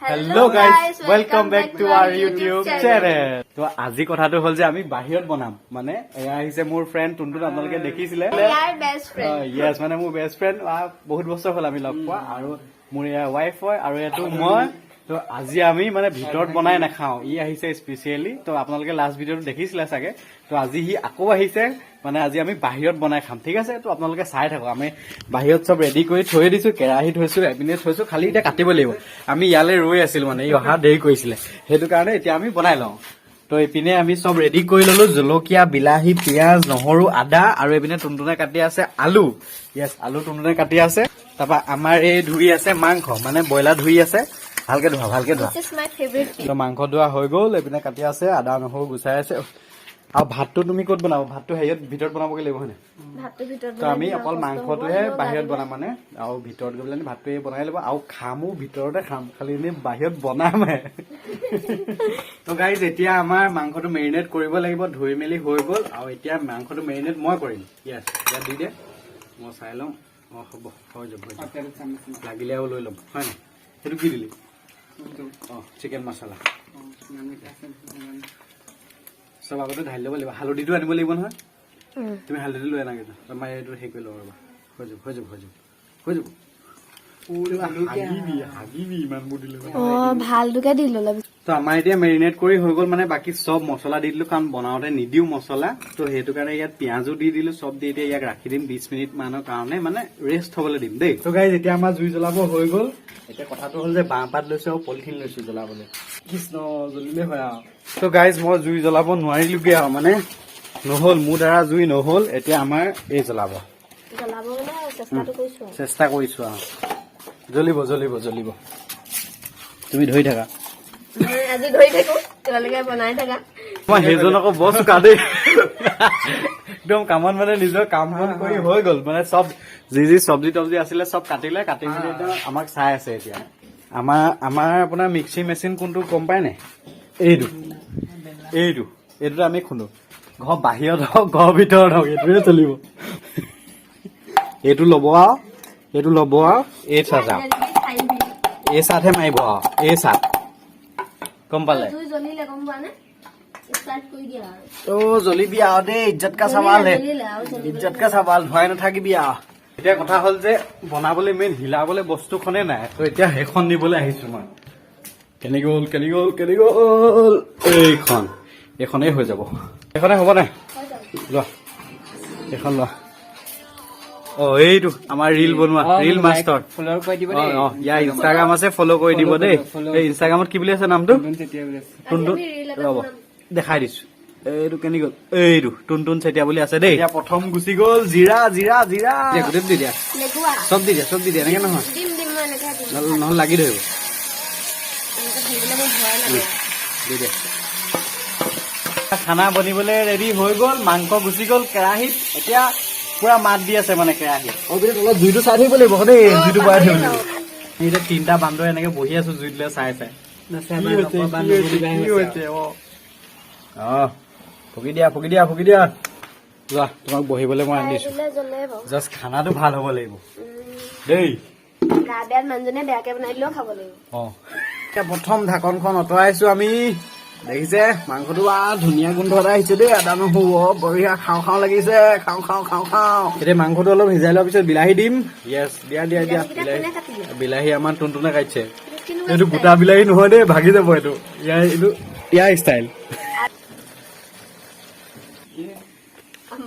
Hello guys, welcome back to our YouTube channel. তো আজি কথাটো হ'ল যে আমি বাহিৰত বনাম। মানে এয়া আহিছে মোৰ ফ্ৰেণ্ড টুনটুন, আপোনালোকে দেখিছিলে। ইয়াৰ বেষ্ট ফ্ৰেণ্ড। য়েছ, মানে মোৰ বেষ্ট ফ্ৰেণ্ড, বহুত বছৰ হ'ল আমি লগ পোৱা। আৰু মোৰ এয়া ৱাইফ হয় আৰু এইটো মই। তো আজি আমি মানে ভিতৰত বনাই নাখাওঁ, ই আহিছে স্পেচিয়েলি। তো আপোনালোকে লাষ্ট ভিডিঅ'টো দেখিছিলে চাগে। তো আজি সি আকৌ আহিছে, মানে আজি আমি বাহিৰত বনাই খাম, ঠিক আছে? তো আপোনালোকে চাই থাকক। আমি বাহিৰত চব ৰেডি কৰি থৈ দিছো, কেৰাহী থৈছো, এপিনে থৈছো, খালি এতিয়া কাটিব লাগিব। আমি ইয়ালৈ ৰৈ আছিলো, মানে ই অহা দেৰি কৰিছিলে, সেইটো কাৰণে এতিয়া আমি বনাই লওঁ। তো এইপিনে আমি চব ৰেডি কৰি ললো, জলকীয়া, বিলাহী, পিঁয়াজ, নহৰু, আদা। আৰু এইপিনে টুনটুনে কাটি আছে আলু। য়েছ, আলু টুনটুনে কাটি আছে। তাৰপা আমাৰ এই ধুই আছে মাংস, মানে ব্ৰইলাৰ ধুই আছে। ভালকে ধোৱা, ভালকে ধোৱা। This is my favourite. তো মাংস ধোৱা হৈ গ'ল, এইপিনে কাটি আছে, আদা নহৰু গুচাই আছে। আৰু ভাতটো তুমি ক'ত বনাব? ভাতটো হেৰিয়ত ভিতৰত বনাবগৈ লাগিব, হয়নে? ভাতটো ভিতৰত। তো আমি অকল মাংসটোহে বাহিৰত বনাম মানে, আৰু ভিতৰত গৈ পেলাই ভাতটো এই বনাই ল'ব আৰু খামো ভিতৰতে খাম, খালি এনেই বাহিৰত বনামহে। তো গাইজ, এতিয়া আমাৰ মাংসটো মেৰিনেট কৰিব লাগিব। ধুই মেলি হৈ গ'ল আৰু এতিয়া মাংসটো মেৰিনেট মই কৰিম। য়েছ, ইয়াত দি দে, মই চাই লওঁ। অঁ, হ'ব, হৈ যাব, হৈ যাব। লাগিলে আৰু লৈ ল'ম, হয় নাই? সেইটো কি দিলি? অঁ, চিকেন মছলা চব আগতে ঢালি ল'ব লাগিব। হালধিটো আনিব লাগিব নহয়। তুমি হালধিটো লৈ আনাগে। আমাৰ এইটো হেৰি কৰি ল'ব, ৰ'বা। হৈ যাব, হৈ যাব, হৈ যাব, হৈ যাব। হাগিবি, হাগিবি ইমানবোৰ দিলে। অ, ভালটোকে দি ল'লা। তো আমাৰ এতিয়া মেৰিনেট কৰি হৈ গ'ল, মানে বাকী চব মছলা দি দিলো, কাৰণ বনাওঁতে নিদিওঁ মছলা। তো সেইটো কাৰণে ইয়াত পিঁয়াজো দি দিলো, চব দি এতিয়া ইয়াক ৰাখি দিম 20 মিনিট মানৰ কাৰণে, মানে ৰেষ্ট হ'বলৈ দিম দেই। তো গাইজ, এতিয়া আমাৰ জুই জ্বলাব হৈ গ'ল। এতিয়া কথাটো হ'ল যে বাঁহ পাত লৈছো আৰু পলিথিন লৈছো জ্বলাবলৈ। কৃষ্ণ, জ্বলিলে হয় আৰু। তো গাইজ, মই জুই জ্বলাব নোৱাৰিলোগে আৰু, মানে নহ'ল, মোৰ দ্বাৰা জুই নহ'ল। এতিয়া আমাৰ এই জ্বলাব। জ্বলাব মানে চেষ্টাটো কৰিছো আৰু। চেষ্টা কৰিছো আৰু। জ্বলিব, জ্বলিব, জ্বলিব, তুমি ধৰি থাকা। মই আজি ধৰি থাকো, তোমালোকে বনাই থাকা। মই সেইজন আকৌ বৰ চোকা দেই, একদম কামত, মানে নিজৰ কাম বন কৰি হৈ গ'ল, মানে চব যি যি চব্জি তব্জি আছিলে চব কাটিলে, কাটি মেলি একদম আমাক চাই আছে। এতিয়া আমাৰ আপোনাৰ মিক্সি মেচিন কোনটো গম পাই নাই? এইটো, এইটো, এইটোত আমি খুন্দো। ঘৰ বাহিৰত হওক, ঘৰৰ ভিতৰত হওক, এইটোৱে চলিব। এইটো ল'ব আৰু এইটো ল'ব আৰু এই চাট আৰু এই চাটহে মাৰিব আৰু এই চাট, গম পালে? জুই জ্বলিলে, গম পোৱা নে? ষ্টাৰ্ট কৰি দিয়া আৰু। অ, জ্বলিবি আৰু দেই, इज्जत का सवाल है। জ্বলিলে আৰু জ্বলিব। इज्जत का सवाल, ধুৱাই নাথাকিবি আৰু। এতিয়া কথা হ'ল যে বনাবলৈ মেইন হিলাবলৈ বস্তুখনে নাই। তো এতিয়া সেইখন নিবলৈ আহিছো মই। কেনেকে গ'ল, কেনেকে গ'ল, কেনেকে গ'ল? এইখন, এইখনেই হৈ যাব। এইখনে হ'ব নাই? হৈ যাব। লোৱা, এইখন লোৱা। অ, এইটো আমাৰ ৰিল বনোৱা ৰিল মাষ্টৰ। ফ'ল' কৰি দিব অ। দেই। অ, ইয়াৰ ইনষ্টাগ্ৰাম আছে, ফ'ল' কৰি দিব দেই। Follow। এই ইনষ্টাগ্ৰামত কি বুলি আছে নামটো? টুনটুন চেতিয়া বুলি আছে। টুনটুন। আমি reel এটা ৰ'ব, বনাম। দেখাই দিছো। এইটো কেনেকে গ'ল? এইটো টুনটুন চেতিয়া বুলি আছে দেই। এতিয়া প্ৰথম গুচি গ'ল জিৰা, জিৰা, জিৰা। দিয়া, গোটেই দি দিয়া। লেগুৱা। চব দি দিয়া, চব দি দিয়া। এনেকে নহয়। দিম, দিম, মই এনেকে দিম। নহ'লে লাগি ধৰিব। এনেকে ধৰিবলৈ মোৰ ভয় লাগে। দি দিয়া। খানা বনিবলৈ ৰেডি হৈ গ'ল। মাংস গুচি গ'ল কেৰাহীত, এতিয়া পুৰা মাত দি আছে মানে কেৰাহীত। অ, পিছত অলপ জুইটো চাই থাকিব লাগিব দেই, জুইটো বঢ়াই থাকিব লাগিব। এতিয়া তিনিটা বান্দৰ এনেকে বহি আছো জুইটোলৈ চাই চাই। কি হৈছে, কি হৈছে, কি হৈছে? অ অ, ফুকি দিয়া, ফুকি দিয়া, ফুকি দিয়া। যোৱা, তোমাক বহিবলৈ মই আনি দিছো। দিলে জ্বলে বাৰু। জাষ্ট খানাটো ভাল হ'ব লাগিব দেই। গা বেয়াত মানুহজনে বেয়াকে বনাই দিলেও খাব লাগিব। অ, এতিয়া প্ৰথম ঢাকনখন আঁতৰাইছো আমি। দেখিছে মাংসটো, ধুনীয়া গোন্ধ এটা আহিছে দেই। আদা নহৰু, অ, বঢ়িয়া, খাওঁ খাওঁ লাগিছে, খাওঁ খাওঁ খাওঁ খাওঁ। এতিয়া মাংসটো অলপ সিজাই লোৱাৰ পিছত বিলাহী দিম। য়েছ, দিয়া, দিয়া, দিয়া। বিলাহীকেইটা বিলাহী। কোনে কাটিলে? বিলাহী আমাৰ টুনটুনে কাটিছে। কেনেকুৱা এইটো style? গোটা বিলাহী নহয় দেই, ভাগি যাব এইটো। ইয়াৰ এইটো ইয়াৰ ষ্টাইল।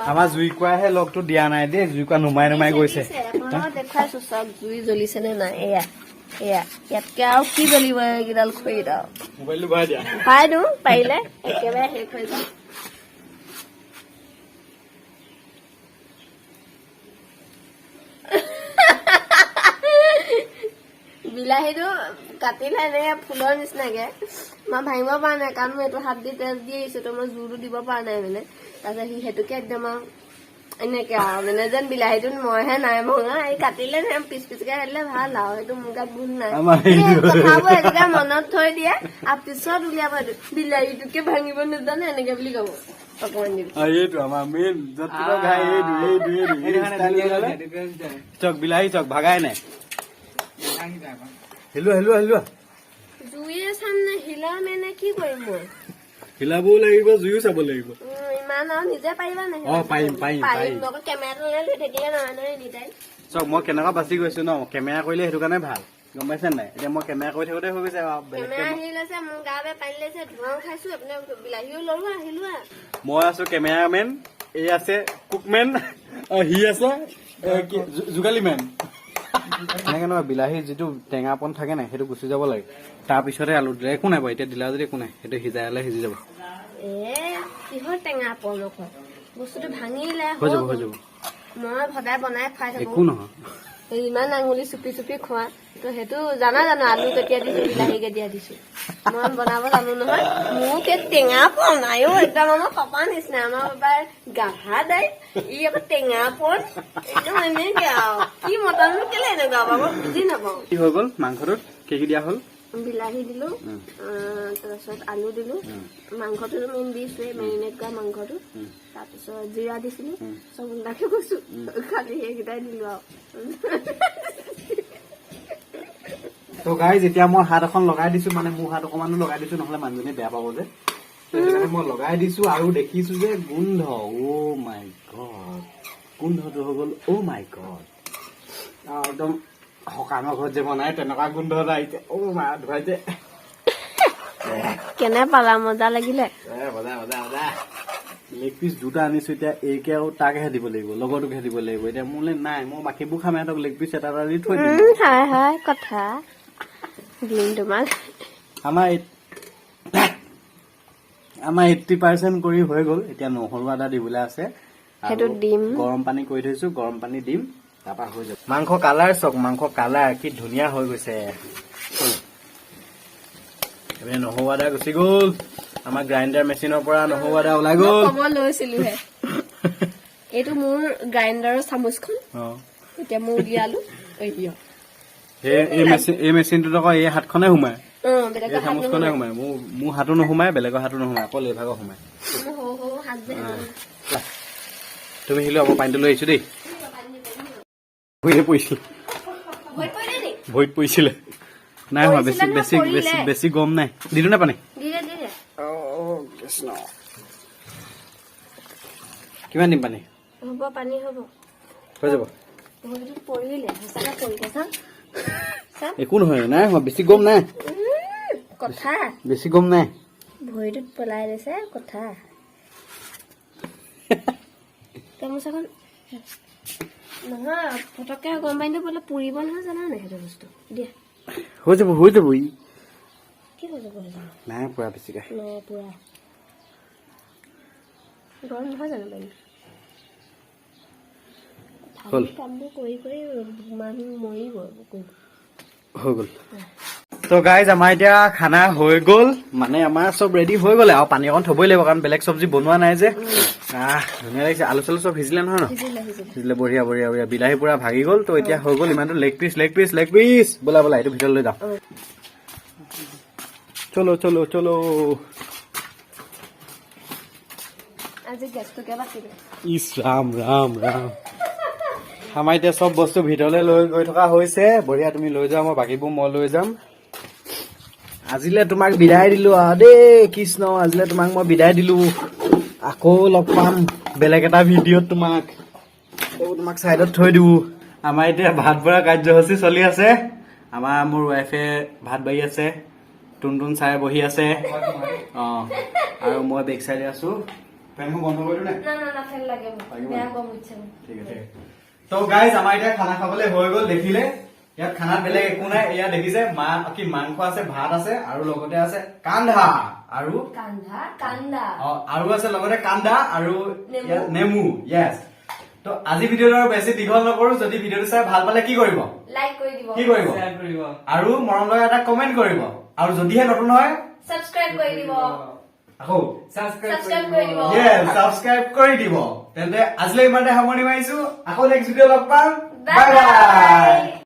আমাৰ জুই কোৱাহে লগটো দিয়া নাই দেই, জুই কোৱা নুমাই নুমাই গৈছে। দিছে, আপোনালোকক দেখুৱাইছো চাওক, জুই জ্বলিছে নে নাই। এয়া, এয়া, ইয়াতকে আৰু কি জ্বলিব এইকেইডাল খৰিত আৰু? মোবাইলটো ভৰাই দিয়া। পাই দিওঁ পাৰিলে, একেবাৰে শেষ হৈ যাম। বিলাহীটো কাটিলে এনেকে ফুলৰ নিচিনাকে, মই ভাঙিব পৰা নাই, কাৰণ মই এইটো হাত দি তেজ দি আহিছো। তো মই জোৰটো দিব পৰা নাই মানে। তাৰপিছত সি সেইটোকে একদম আৰু এনেকে আৰু মানে যেন বিলাহীটো মইহে নাই ভঙা। এই কাটিলে নে পিচ পিচকে কাটিলে ভাল আৰু, সেইটো মোৰ গাত ভুল নাই। আমাৰ এই কথাবোৰ এনেকে মনত থৈ দিয়ে আৰু পিছত উলিয়াব, এইটো বিলাহীটোকে ভাঙিব নাজানে এনেকে বুলি কব অকমান দিন। এইটো আমাৰ মেইন য'ত কিবা ঘাই, এইটো, এইটো, এইটো, এই ষ্টাইল ওলালে। চাওক, বিলাহী চাওক, ভাগাই নাই। হিলোৱা, হিলোৱা, হিলোৱা। চাম নে হিলাম নে কি কৰিম মই? হিলাবও লাগিব, জুইও চাব লাগিব। ইমান আৰু নিজে পাৰিবা নে? অ, পাৰিম, পাৰিম, পাৰিম। পাৰিম। কেমেৰাটো লৈ ধৰি থাকিলে নহয় নহয় এনি টাইম। চাওক, মই কেনেকুৱা বাচি গৈছো ন। কেমেৰা কৰিলে সেইটো কাৰণে ভাল, গম পাইছে নাই? এতিয়া মই কেমেৰা কৰি থাকোতে হৈ গৈছে আৰু বেলেগকে। কেমেৰা আহি লৈছে, মোৰ গা বেয়া, পানী লৈছে, ধোঁৱাও খাইছো, এইপিনে বিলাহীও ললো, আহিলো আৰু। মই আছো কেমেৰামেন, এই আছে কুকমেন, সি আছে কি, যোগালী মেন। এনেকে নহয়, বিলাহীৰ যিটো টেঙাপন থাকে নাই, সেইটো গুচি যাব লাগে, তাৰপিছতে আলু দিলে একো নাই বাৰু। এতিয়া দিলা যদি একো নাই, সেইটো সিজাই হ'লে সিজি যাব। এ কিহৰ টেঙা পন আকৌ, বস্তুটো ভাঙিলে। হৈ যাব, হৈ যাব। মই সদায় বনাই খুৱাই থাকো। একো নহয়। ইমান আঙুলি চুপি চুপি খোৱা তো সেইটো জানা জানো? আলু কেতিয়া দিছো, বিলাহী কেতিয়া দিছো, মই বনাব জানো নহয়। মোক এই টেঙা পন আয়ো, একদম আমাৰ পাপা নিচিনা। আমাৰ পাপাই গাঢ়া দাই, ই আকৌ টেঙা পন, একদম এনেকে আৰু। কি মতানো, কেলে এনেকুৱা বাৰু, মই বুজি নাপাওঁ। কি হৈ গ'ল মাংসটোত? কি কি দিয়া হ'ল? বিলাহী দিলো, তাৰপিছত আলু দিলো, মাংসটো মেইন দিছোৱে, মেৰিনেট কৰা মাংসটো, তাৰপিছত জিৰা দিছিলো। চব উল্টাকে কৈছো, খালি সেইকেইটাই দিলো আৰু। তো গাইজ, যেতিয়া মই হাত এখন লগাই দিছো, মানে মোৰ হাত অকমানো লগাই দিছো, নহ'লে মানুহজনীয়ে বেয়া পাব যে, সেইকাৰণে মই লগাই দিছো। আৰু দেখিছো যে গোন্ধ, অ' মাই গড, গোন্ধটো হৈ গ'ল, অ' মাই গড, একদম সকামৰ ঘৰত যে বনাই তেনেকুৱা গোন্ধ এটা আহিছে। অ' মা ধুৱাইছে। কেনে পালা, মজা লাগিলে? এ মজা, মজা, মজা। লেগ পিচ দুটা আনিছো, এতিয়া এইকে আৰু তাকহে দিব লাগিব, লগৰটোকহে দিব লাগিব। এতিয়া মোলৈ নাই, মই বাকীবোৰ খাম, সিহঁতক লেগ পিচ এটা এটা দি থৈ দিম। হয় হয়, কথা দিম তোমাক। আমাৰ 80% কৰি হৈ গ'ল। এতিয়া নহৰু আদা দিবলৈ আছে আৰু। সেইটো দিম। গৰম পানী কৰি থৈছো, গৰম পানী দিম, তাৰপৰা হৈ যাব। মাংস কালাৰ চাওক, মাংস কালাৰ কি ধুনীয়া হৈ গৈছে। এইপিনে নহৰু আদা গুচি গ'ল, আমাৰ গ্ৰাইণ্ডাৰ মেচিনৰ পৰা নহৰু আদা ওলাই মই গ'ল। ক'ব লৈছিলোহে, এইটো মোৰ গ্ৰাইণ্ডাৰৰ চামুচখন। এতিয়া মই উলিয়ালো। সেই এই মেচিনটোত আকৌ এই হাতখনে সোমায়। বেলেগৰ এই হাত চামুচখনে নোসোমায়। সোমায়, মোৰ হাতো নোসোমায়, বেলেগৰ হাতো নোসোমায়, অকল এইভাগৰ সোমায়। মোৰ সৰু সৰু হাত যে। তুমি হিলো, মই পানীটো লৈ আহিছো দেই। ভৰিয়ে পৰিছিলে। ভৰিত পৰিলে নি? ভৰিত পৰিছিলে। নাই হোৱা বেছি। পৰিছিলে নে? বেছি পৰিলে? বেছি বেছি গম নাই। দিলো নে পানী? দিলে, দিলে। কৃষ্ণ, কিমান দিম পানী? হ'ব, পানী হ'ব। হৈ যাব। ভৰিটোত পৰিলে, সঁচাকে পৰিলে। চা চা। একো নহয়, নাই হোৱা বেছি গম নাই। কথা। বেছি গম নাই। ভৰিটোত পেলাই দিছে কথা। গামোচাখন নহয়, পটককে গৰম পানীটো পৰিলে পুৰিব নহয়, জানা নাই সেইটো বস্তু দিয়া। হৈ যাব, হৈ যাব ই। কি হৈ যাব, হৈ যাব? নাই পুৰা বেছিকে। নাই পুৰা, গৰম নহয় জানো পানী? হ'ল। কামবোৰ কৰি কৰি মানুহ মৰিব এইবোৰ কৰি। হৈ গ'ল। তো গাইজ, আমাৰ এতিয়া খানা হৈ গ'ল, মানে আমাৰ চব ৰেডি হৈ গ'লে আৰু পানী অকণ থ'বই লাগিব, কাৰণ বেলেগ চব্জি বনোৱা নাই যে। ধুনীয়া লাগিছে। আলু চালু চব সিজিলে নহয় ন? সিজিলে, সিজিলে। সিজিলে, বঢ়িয়া, বঢ়িয়া, বঢ়িয়া। বিলাহী পুৰা ভাগি গ'ল। তো এতিয়া হৈ গ'ল ইমানটো। Leg piece, leg piece, leg piece, ব'লা ব'লা, এইটো ভিতৰলৈ যাওঁ। চলো চলো চলো। আজি গেছটোকে বাচিলে। ইছ ৰাম ৰাম ৰাম। আমাৰ এতিয়া চব বস্তু ভিতৰলৈ লৈ গৈ থকা হৈছে। বঢ়িয়া, তুমি লৈ যোৱা, মই বাকীবোৰ মই লৈ যাম। আজিলে তোমাক বিদায় দিলো আৰু দেই কৃষ্ণ, আজিলে তোমাক মই বিদায় দিলো। আকৌ লগ পাম বেলেগ এটা ভিডিঅ'ত। তোমাক এইবোৰ তোমাক চাইডত থৈ দিওঁ। আমাৰ এতিয়া ভাত বঢ়া কাৰ্যসূচী চলি আছে। মোৰ ৱাইফে ভাত বাঢ়ি আছে, টুনটুন চাই বহি আছে, আৰু মই বেক চাইডে আছো। ফেনখন বন্ধ কৰি দিওঁ নে? না না না, ফেন লাগে মোক। লাগিব। বেয়া গৰম উঠিছে মোৰ। ঠিক আছে। তো গাইজ, আমাৰ এতিয়া খানা খাবলৈ হৈ গ'ল। দেখিলে, ইয়াত খানাত বেলেগ একো নাই। এয়া দেখিছে, মা কি মাংস আছে, ভাত আছে, আৰু লগতে আছে কান্ধা আৰু কান্ধা, কান্দা। অ, আৰু আছে লগতে কান্দা আৰু নেমু। ইয়াত নেমু, য়েছ। তো আজি ভিডিঅ'টো আৰু বেছি দীঘল নকৰো। যদি ভিডিঅ'টো চাই ভাল পালে কি কৰিব? লাইক কৰি দিব। কি কৰিব? শ্বেয়াৰ কৰিব। আৰু মৰম লগা এটা কমেণ্ট কৰিব, আৰু যদিহে নতুন হয় ছাবস্ক্ৰাইব কৰি দিব। আকৌ। ছাবস্ক্ৰাইব Subscribe কৰি দিব। য়েছ, ছাবস্ক্ৰাইব কৰি দিব। তেন্তে আজিলৈ ইমানতে সামৰণি মাৰিছো। আকৌ নেক্সট ভিডিঅ' লগ পাম। Bye. Bye bye. Bye.